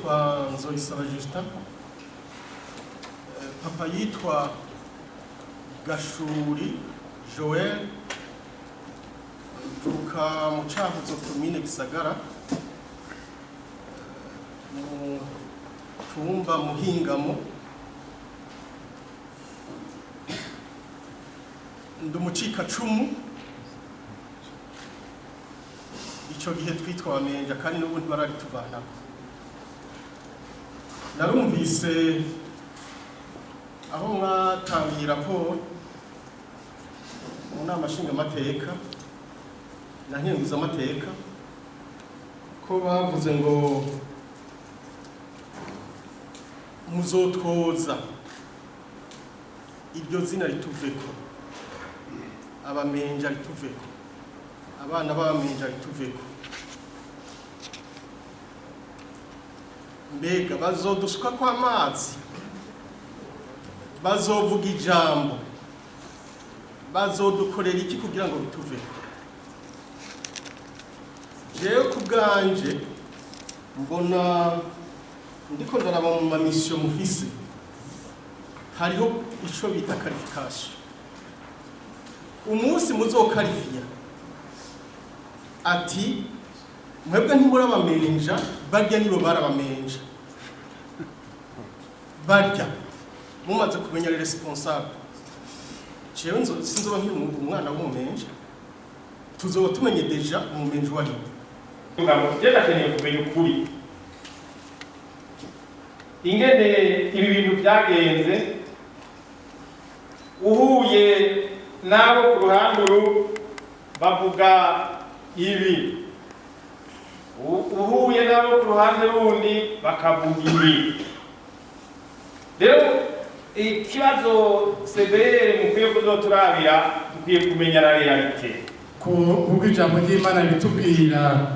Nitwa Nzoyisaba Justin, papa yitwa Gashuri Joel, mvuka mu Cankuzo, komine Gisagara, mu tumba Muhingamo. Ndi umucikacumu. Ico gihe twitwa Abamenja, kandi n'ubu ntibararituvanako. Narumvise aho mwatangiye raporo mu nama nshingamateka na nkenguzamateka, ko bavuze ngo muzotwoza iryo zina rituveko, Abamenja rituveko, abana b'Abamenja rituveko. Mbega bazodusuka ko amazi? Bazovuga ijambo? Bazodukorera iki kugira ngo bituveko? Jewe ku bwanje mbona, ndiko ndaraba mu ma missions mufise, hariho ico bita qualification. Umunsi muzo qualifier ati mwebwe ntimuri Abamenja, barya nibo barabamenja, barya mumaze kumenya les responsables, jewe sinzoba nkiri umwana w'Umumenja, tuzoba tumenye déjà Umumenja uwo ari we. Ngabo je ndakeneye kumenya ukuri ingene ibi bintu byagenze. Uhuye n'abo ku ruhande uru bavuga ibi, uhuye n'abo ku ruhande rundi bakavuga ibi. Rero ikibazo CVR mukwiye kuzoturabira, dukwiye kumenya la réalité. Ko ubwo ijambo ry'Imana ritubwira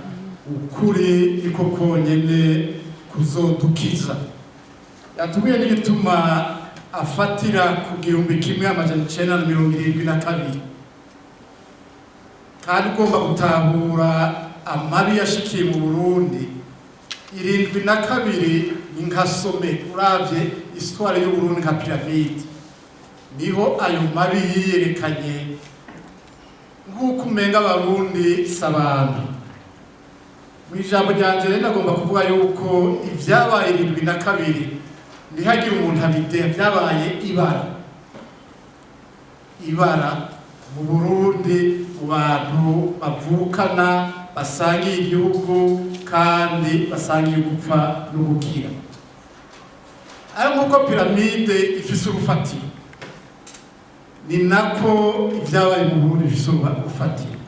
ukuri niko konyene kuzodukiza. Yatubwiye n'igituma afatira ku 1972, kandi ugomba gutahura amabi yashikiye mu Burundi 72 ni nka sommet. Uravye histoire y'Uburundi nka pyramide, niho ayo mabi yiyerekanye, nk'uko umenga Abarundi si abantu. Mu ijambo ryanje rero nagomba kuvuga yuko ibyabaye 72, ntihagire umuntu abideha, byabaye ibara, ibara mu Burundi, mu bantu bavukana, basangiye igihugu kandi basangiye gupfa no gukira. Ariko nk'uko pyramide ifise urufatiro, ni nako ibyabaye mu Burundi bifise urufatiro.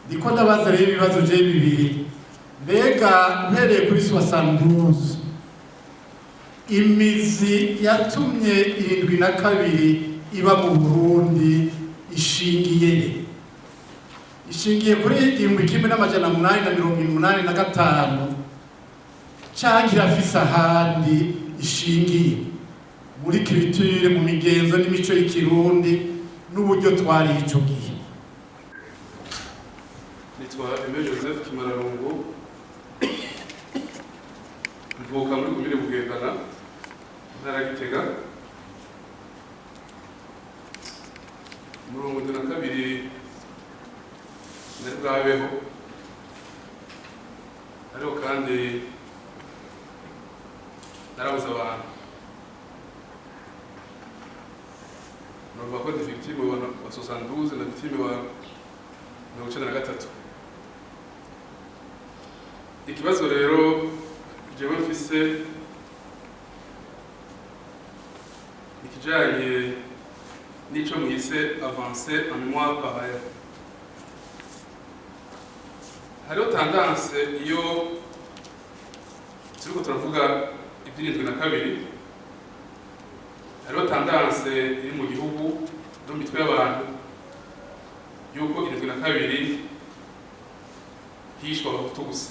Ndiko ndabaza rero ibibazo je bibiri: mbega uhereye kuri 72, imizi yatumye 72 iba mu Burundi ishingiye he? Ishingiye kuri 1885, canke irafise ahandi ishingiye muri culture, mu migenzo n'imico y'Ikirundi n'uburyo twari ico gihe? Nitwa Aimé Joseph Kimararungu, mvuka muri komine Bugendana, intara ya Gitega. 72 nari bwabeho, ariko kandi narabuze abantu. Novuga ko ndi victime wa 72 na victime wa 93. Ikibazo rero jewe mfise ikijanye n'ico mwise avancée en mémoire parallèle. Hariho tendance, iyo turiko turavuga ivy' 72, hariho tendance iri mu gihugu no mu mitwe y'abantu yuko 72 hishwe Abahutu gusa.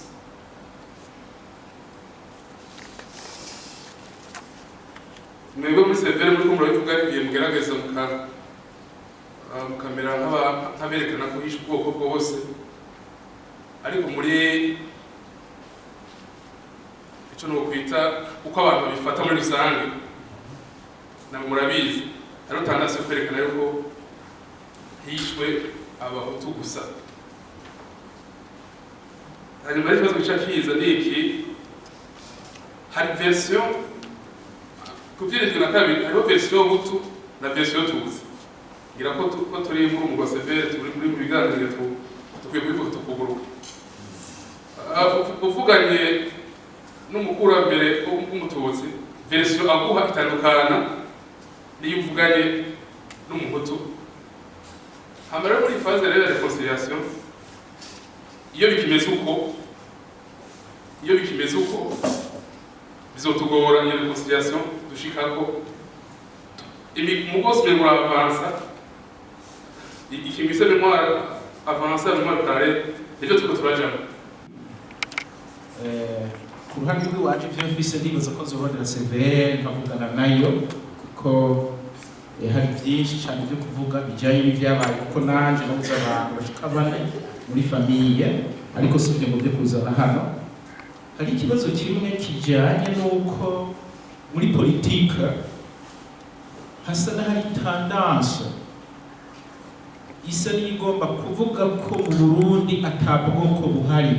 Mwebwe muri CVR muriko murabivuga, ari igihe mugerageza mukamera nk'aberekana ko hishwe ubwoko bwose, ariko muri ico Icyo ni ukwita uko abantu babifata muri rusange, ntabwo murabizi, hariho tendance yo kwerekana yuko hishwe Abahutu gusa. Hanyuma rero, ikibazo gica kiza ni iki: hari version ku 72, hariho version Hutu na version Tutsi. Ngira ko ko turi muri umugwa CVR, turi muri mu biganiro, dukwiye kubivuga tukuguruka. Uvuganye n'umukurambere w'Umututsi, version aguha itandukana n'iyo uvuganye n'Umuhutu. Hama rero muri phase rero ya réconciliation, iyo bikimeze uko, bizotugora iyo réconciliation dushikako. Umugozi umengo uravansa, ikintu gisa mémoire avancée, mémoire parallèle, nivyo turiko turajamwo. Ku ruhande rw'iwacu, ivyo mfise, ndibaza ko nzobonera CVR nkavugana nayo, kuko hari byinshi cyane byo kuvuga bijyanye n'ivyabaye, kuko nanje nabuze abantu bashika bane muri famille, ariko si ibyo ngo byo kuzana hano. Hari ikibazo kimwe kijyanye n'uko muri politike hasa n'ahari tendance isa n'igomba kuvuga ko mu Burundi ata bwoko buhari.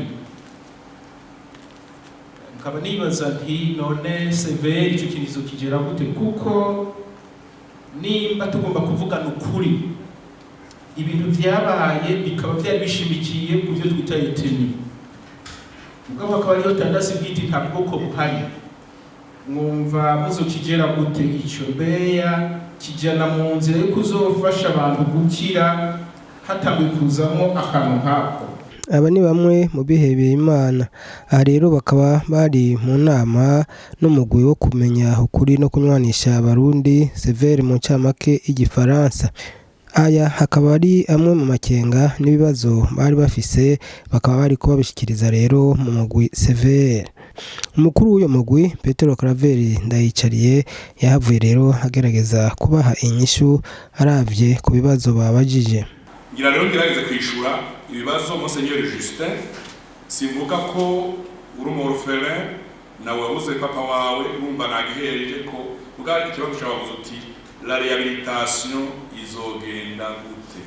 Nkaba nibaza nti: none CVR icyo kintu kigera gute? Kuko nimba tugomba kuvugana ukuri, ibintu vyabaye bikaba vyari bishimikiye ku byo twita ethnie, mugabo hakaba hariho tendance bwite nta bwoko buhari, mwumva muzokigera gute ico? Mbeya kijana mu nzira yo kuzofasha abantu gukira hatanguye kuzamwo akantu nkako? Aba ni bamwe mu bihebeye Imana. Aha rero bakaba bari mu nama n'umugwi wo kumenya ukuri no kunywanisha Abarundi, CVR mu ncamake y'igifaransa. Aya hakaba ari amwe mu makenga n'ibibazo bari bafise, bakaba bariko babishikiriza rero mu mugwi CVR. Umukuru w'uyo mugwi, Petero Claver Ndayicariye, yahavuye rero agerageza kubaha inyishu aravye ku bibazo babajije. Ngira rero ngerageze kwishura ibibazo. Monseigneur Justin, simvuga ko uri umu orphelin, nawe wabuze papa wawe, urumva nagihereje ko bwa ikibazo cyawe wabuze uti: la réhabilitation izogenda gute?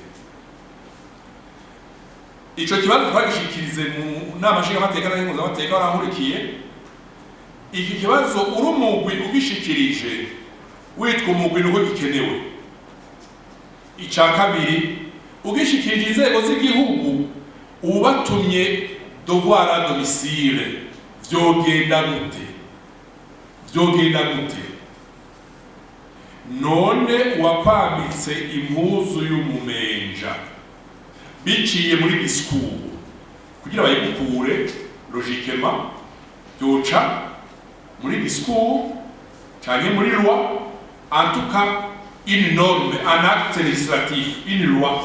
Ico kibazo twagishikirize mu nama nshingamateka na nkenguzamateka warankurikiye. Iki kibazo uri umugwi ugishikirije, witwa umugwi, nuko gikenewe. Ica kabiri, ugishikirije inzego z'igihugu, ubatumye devoir à domicile, vyogenda gute? Vyogenda gute? None uwakwambitse impuzu y'umumenja biciye muri discours, kugira bayigukure, logiquement byoca muri discours canke muri loi, en tout cas une norme, un acte législatif, une loi.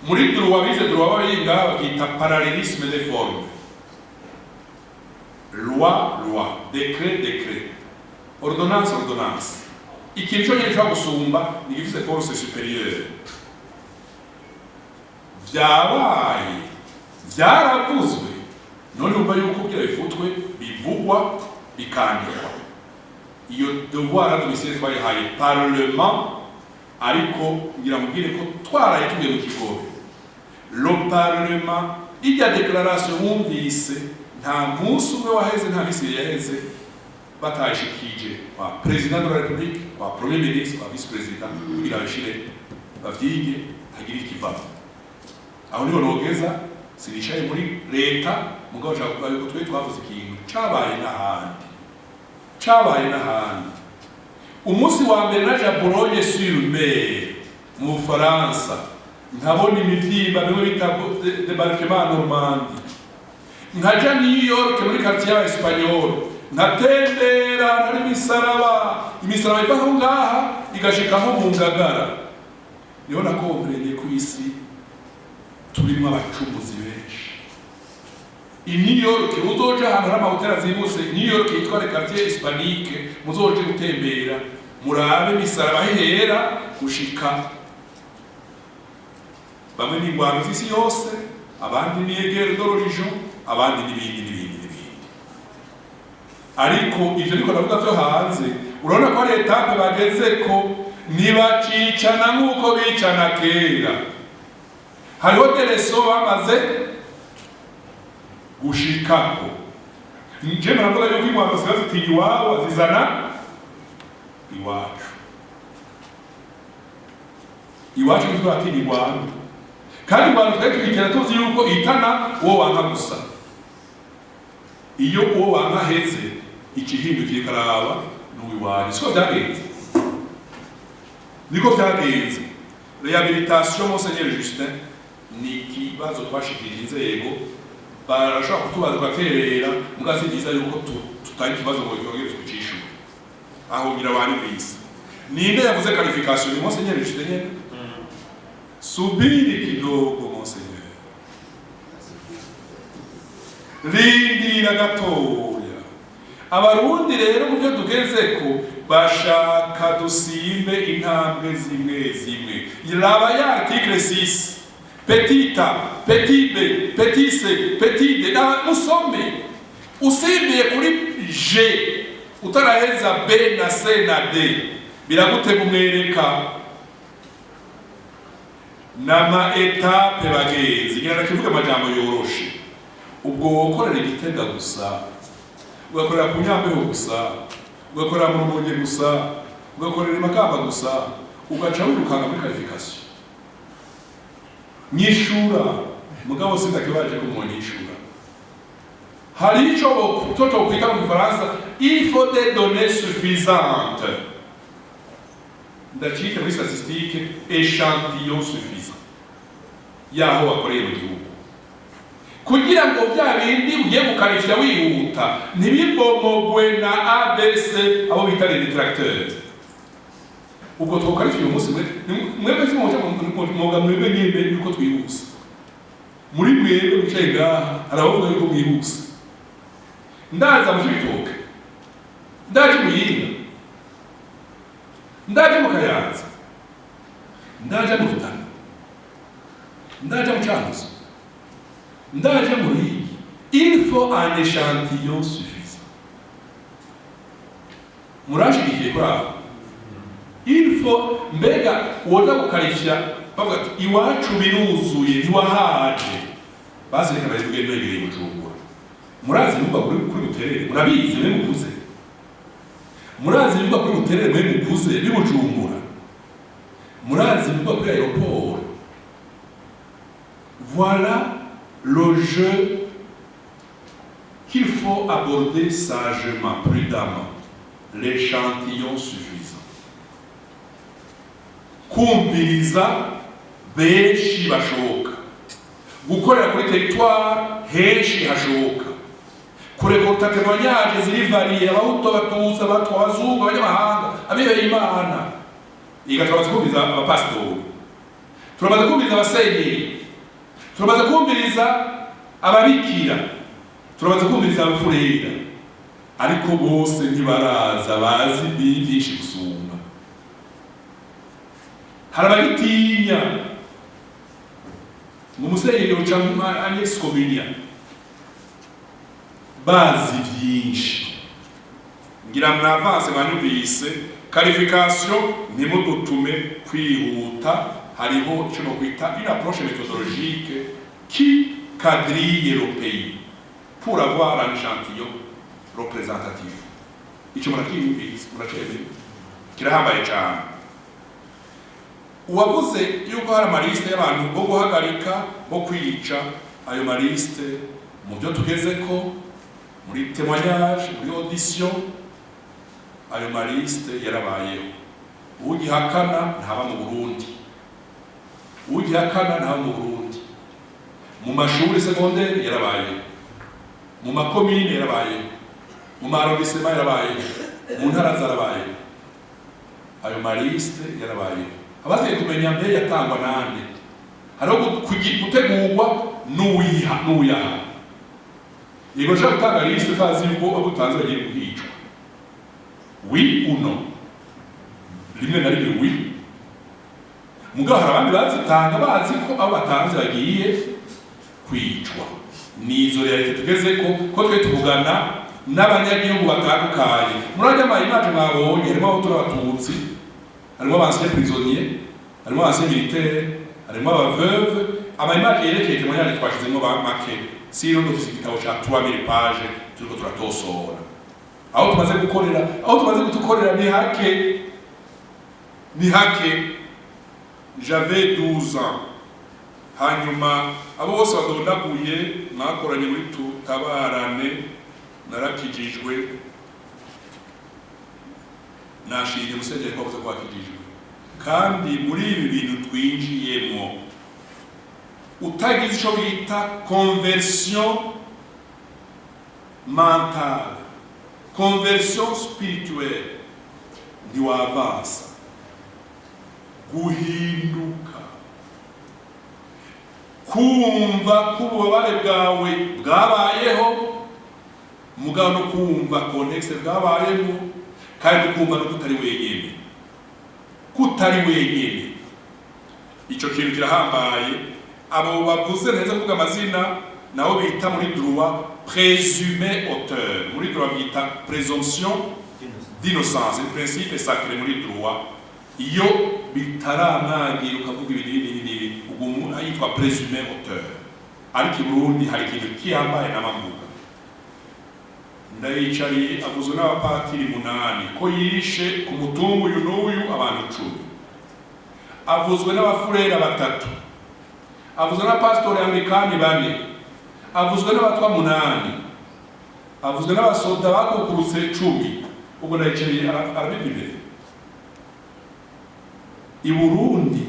Muri droit, bize droit b'abahinga, bakita parallélisme des formes: loi, loi, décret, décret, ordonnance, ordonnance. Ikintu cyonyine gishobora gusumba ni igifise force supérieure. Vyabaye, vyaravuzwe, none wumva yuko kugira bifutwe bivugwa, bikandikwa. Iyo devoir à domicile twayihaye parlement, ariko ngira mubwire ko twaraye tugiye mu kigobe. Le parlement, irya déclaration wumvise, nta munsi umwe waheze, nta minsi ibiri yaheze batayishikije kwa président de la République, kwa premier ministre, kwa vice président, kugira bashire bavyige, hagire ikivamo. Aho niho nogeza. Sinishaye muri leta, mugabo nshaka kuvuga yuko twe twavuze ikintu cabaye n'ahandi, cabaye n'ahandi. Umunsi wa mbere naja Boulogne sur Mer mu Bufaransa, nkabona imivyimba bimwe bita débarquement Normandie, nkaja New York muri quartier y'Abaespanyol, nkatembera, hari imisaraba, imisaraba iva aho ngaha igashika nko mu Ngagara. Niho nakompereye ku isi turimwo abacumuzi benshi. I New York uzoja ahantu hari amahoteli azibutse, New York yitwa le quartier hispanique, muzoje gutembera murabe imisaraba hera gushika. Bamwe ni ingwano z'isi yose, abandi ni guerre de religion, abandi n'ibindi n'ibindi n'ibindi. Ariko ivyo niko ndavuga vyo hanze, urabona ko ari étape bageze ko ntibacicana nk'uko bicana kera. Hariho des leçons bamaze gushikako. Nje muravuga yuko ingwano ziba zitinya iwabo, bazizana iwacu. Iwacu ntitwatinya ingwano, kandi ingwano twari tuyitera tuzi yuko ihitana uwo wanka gusa. Iyo uwo wanka aheze, ikihindukiye ikaraba n'uwiwanyu. Siko byagenze? Niko byagenze. Réhabilitation, Monseigneur Justin, ni ikibazo twashikirije inzego. Barashobora kutubaza tugaterera, muga si byiza yuko tutari ikibazo ngo cyongere tucishure aho. Ngira banyumvise. Ninde yavuze qualification? Ni Monseigneur Justin nyene. Subiri kidogo, Monseigneur, rindira gatoya. Abarundi rero, mu byo tugeze ko bashaka dusimbe intambwe zimwe zimwe. Raba ya article 6 petit a, petit b, petit c, petit d, na musome. Usimbiye kuri g utaraheza b na c na d, biragutega umwereka n'ama étapes. Bagenzi, ngira ndakivuga amajambo yoroshe. Ubwo wokorera igitega gusa, ugakorera ku Nyambeho gusa, ugakorera mu Rumonge gusa, ugakorera i Makamba gusa, ugaca wirukanga muri qualification. Nyishura mugabo, sindakibaje ko mwonyishura. Hari ico totokwita mu Gifaransa "il faut des données suffisantes", ndacite muri statistique "échantillon suffisant" yaho wakoreye mu gihugu, kugira ngo bya bindi ugiye gukarishya wihuta ntibibomogwe na abc, abo bita les détracteurs. Ubwo twokarishya uyu munsi, mwebwe mwoga, mwebwe nyine yuko twihuse. Muri mwebwe mwicaye ngaha, hari abavuga yuko mwihuse. Ndaza mu Cibitoke, ndaje Muyinga, ndaje mu Kayanza, ndaje mu Rutana, ndaje mu Cankuzo, ndaje mu Ruyigi. Il faut un échantillon suffisant. Murashigikiye kuri aho? Il faut. Mbega woza gukarishya bavuga ati iwacu biruzuye, ntiwahaje. Bazi, reka babivuge negereye Bujumbura. Murazi ibivugwa kuri Buterere? Murabizi mwe mukuze? Murazi ibivugwa kuri Buterere mwe mukuze b'i Bujumbura? Murazi ibivugwa kuri aéroport? Voilà le jeu qu'il faut aborder sagement, prudemment. L'échantillon suffisant, kumviriza benshi bashoboka, gukorera kuri territoire henshi hashoboka, kurécolta témoignages ziri variées: Abahutu, Abatutsi, Abatwa, Abazungu, abanyamahanga, abihebeye Imana. Iga turamaze kumviriza abapasitori, turamaze kumviriza abasenyeri, turamaze kumviriza ababikira, turamaze kumviriza abafurera, ariko bose ntibaraza bazi byinshi gusumba. Hari abagitinya ngo umusenyeri yoca anyexcommunia, bazi byinshi. Ngira mwavanse, mwanyumvise. Qualification, ntimudutume kwihuta. Hariho icyo nokwita une approche méthodologique qui quadrille le pays pour avoir un échantillon représentatif. Icyo murakiyumvise, muracemeye, kirahambaye cyane. Uwavuze yuko hari amalistes y'abantu bo guhagarika, bo kwica, ayo malistes, mu byo tugeze ko muri témoignage, muri audition, ayo malistes yarabayeho. Ugihakana ntaba mu Burundi, ugihakana ntaba mu Burundi. Mu mashuri secondaire yarabayeho, mu makomine yarabayeho, mu maarrondissements yarabayeho, mu ntara zarabayeho. Ayo malistes yarabayeho. Abasigaye kumenya mbe yatangwa nande. Hariho gutegurwa n'uwiha n'uyaha. Yego, nshaka gutanga liste utazi yuko abo utanze bagiye kuhicwa, oui ou non? Rimwe na rimwe oui. Mugabo hari abandi bazitanga bazi ko abo batanze bagiye kwicwa. Ni izo réalité tugeze ko twe tuvugana. N'abanyagihugu batandukanye muri ajya ama images mwabonye, harimo Abahutu n'Abatutsi, harimo aba anciens prisonniers, harimo aba anciens militaires, harimo aba veuves. Ama images yerekeye témoignage twashizemo make. Sino dufise igitabo ca 3000 pages turiko turatosora. Aho tumaze gukorera, aho tumaze gutukorera ni hake, ni hake. J'avais 12 ans. Hanyuma abo bose badondaguye mwakoranye muri Tutabarane, narakijijwe. Nashimye Musenyeri ko avuze ko wakijijwe. Kandi muri ibi bintu twinjiyemo, utagize ico bita conversion mentale, conversion spirituelle, ntiwavansa. Guhinduka, kumva ko ububabare bwawe bwabayeho, mugabo no kumva contexte bwabayemo, kandi no kumva no kutari wenyene, kutari wenyene. Ico kintu kirahambaye. Abo bavuze neza kuvuga amazina nabo bita muri droit présumé auteur. Muri droit bita présomption d'innocence, le principe sacré muri droit. Iyo bitaramwagira ukavuga ibi n'ibi n'ibi n'ibi, ubwo yitwa présumé auteur. Ariko i Burundi hari ikintu kihambaye n'amavuga. Ndayicariye avuzwe n'abapatiri munani ko yishe ku mutumba uyu n'uyu abantu 10, avuzwe n'abafurera batatu, avuzwe n'abapasitori anglikani bane, avuzwe n'abatwa munani, avuzwe n'abasoda bakukurutse 10. Ubwo Ndayicariye arabiva imbere. I Burundi,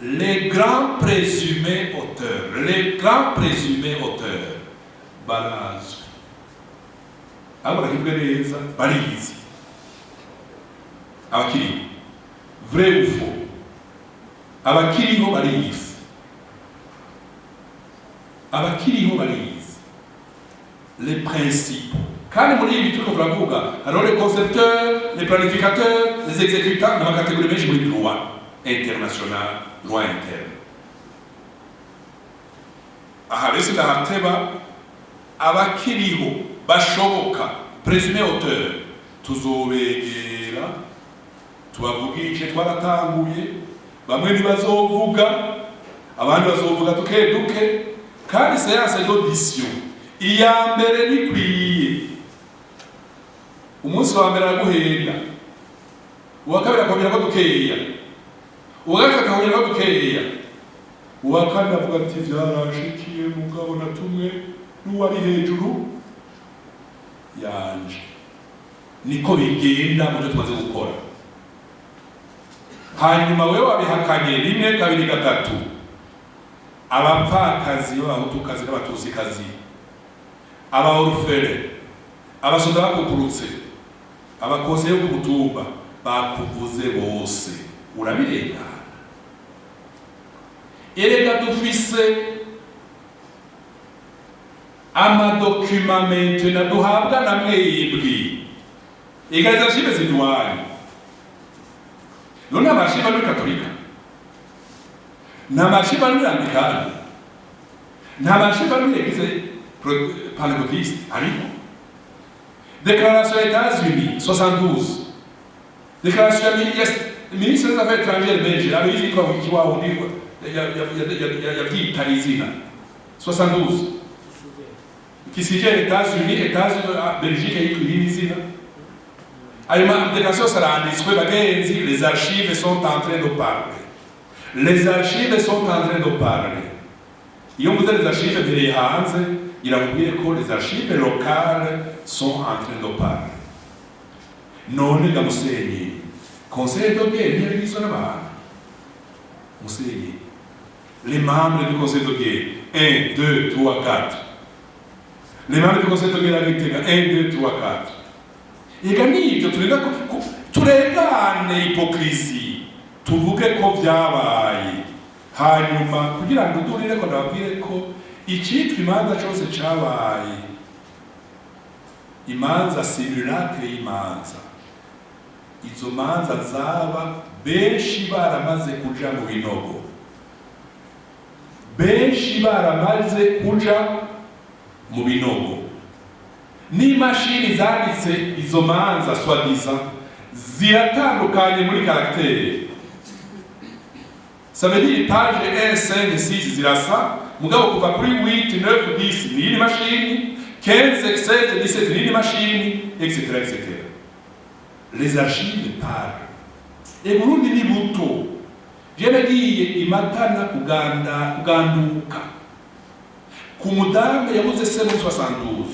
les grands présumés auteurs, les grands présumés auteurs barazwi. Abo barakivuga neza, barizi abakiriho, vrai ou faux. Abakiriho barizi, abakiriho barizi les principaux. Kandi muri ibi turiko turavuga, hariho les concepteurs, les planificateurs, les exécutants, n'ama catégories menshi muri droit international, droit interne. Aha rero ndahateba. Abakiriho bashoboka, présumé auteur, tuzobegera tubavugishe. Twaratanguye. Bamwe ntibazovuga, abandi bazovuga duke duke. Kandi séance d'audition iya mbere nikwiye. Umunsi wa mbere araguhenda, uwa kabiri akongera ko dukeya, uwa gatatu akongera ko dukeya, uwa kane avuga ati: "Vyaranshikiye, mugabo natumwe n'uwari hejuru yanje." Niko bigenda mu byo tumaze gukora. Hanyuma wewe wabihakanye rimwe, kabiri, gatatu, abapfakazi b'Abahutukazi n'Abatusikazi, aba orphelins, abasoda bakukurutse, abakozi yo ku mutumba bakuvuze bose, urabirengana. Erega dufise ama documents maintenant duhabwa na mwebwe. Ega izo archives ziduwanyu. None ama archives ari muri Katolika, nta ma archives ari muri Anglikani, nta ma archives ari muri Église Pentecôtiste? Ariko déclaration ya États-Unis 72, déclaration ya ministre des Affaires étrangères belge, abizi, yitwa wiki wa wundi yavyita izina, 72, Kissinger, États-Unis, États-Unis, Belgique yitwa irindi zina. Ayo ma déclarations aranditswe. Bagenzi, les archives sont en train de parler, les archives sont en train de parler. Iyo mvuze les archives mpereye hanze, iramubwiye ko les archives locales sont en train de parler. None ga Musenyeri, conseil de guerre ntiyabigizwe n'abantu? Musenyeri, les membres du conseil de guerre, 1, 2, 3, 4, les membres du conseil de guerre à Gitega, 1, 2, 3, 4. Ega nibyo turenga turengane hypocrisie, tuvuge ko vyabaye. Hanyuma kugira ngo durire ko ndababwire ko icitwa imanza cose cabaye, imanza, simulacre y'imanza, izo manza zaba benshi baramaze kuja mu binogo, benshi baramaze kuja mu binogo. N'imashini zanditse izo manza soi-disant ziratandukanye muri caractère. Ça veut dire page 1, 5, 6 zirasa, mugabo kuva kuri 8, 9, 10 ni yindi mashini, 15, 16, 17 ni yindi mashini, etc, etc. Les archives parlent. E Burundi ni buto. Je nagiye i Matana kuganda kuganduka ku mudamu yabuze se muri 72.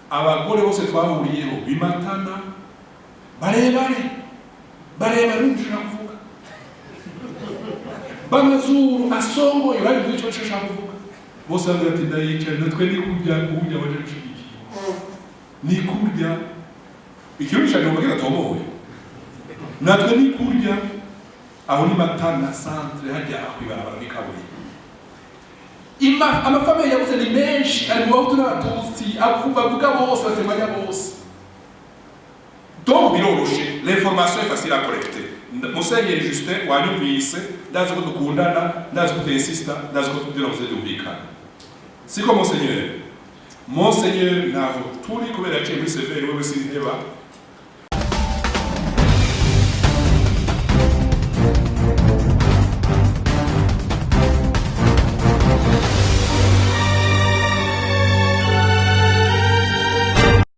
Abagore bose twahuriyeho b'imatana, barebare barebare, urumva kuvuga, b'amazuru asongoye, urabivuga icyo nshaka kuvuga, bose bavuga ati: "Ndayicaye natwe ni kurya kurya waje gushigikiye ni kurya." Ikirundi cyane numva kidatomoye. Natwe ni kurya. Aho ni Matana centre, hajya kwibarabara n'ikaburimbo. Amafamiye yabuze ni menshi, ari mu Bahutu n'Abatutsi, bavuga bose, batemanya bose. Donc biroroshe, l'information est facile à collecter. Musenyeri Justin, wanyumvise, ndazi ko dukundana, ndazi ko utinsista, ndazi ko tugira ngo byumvikana, siko monseigneur? Monseigneur, ntaho turi kubera yaciye muri CVR, wewe sinteba.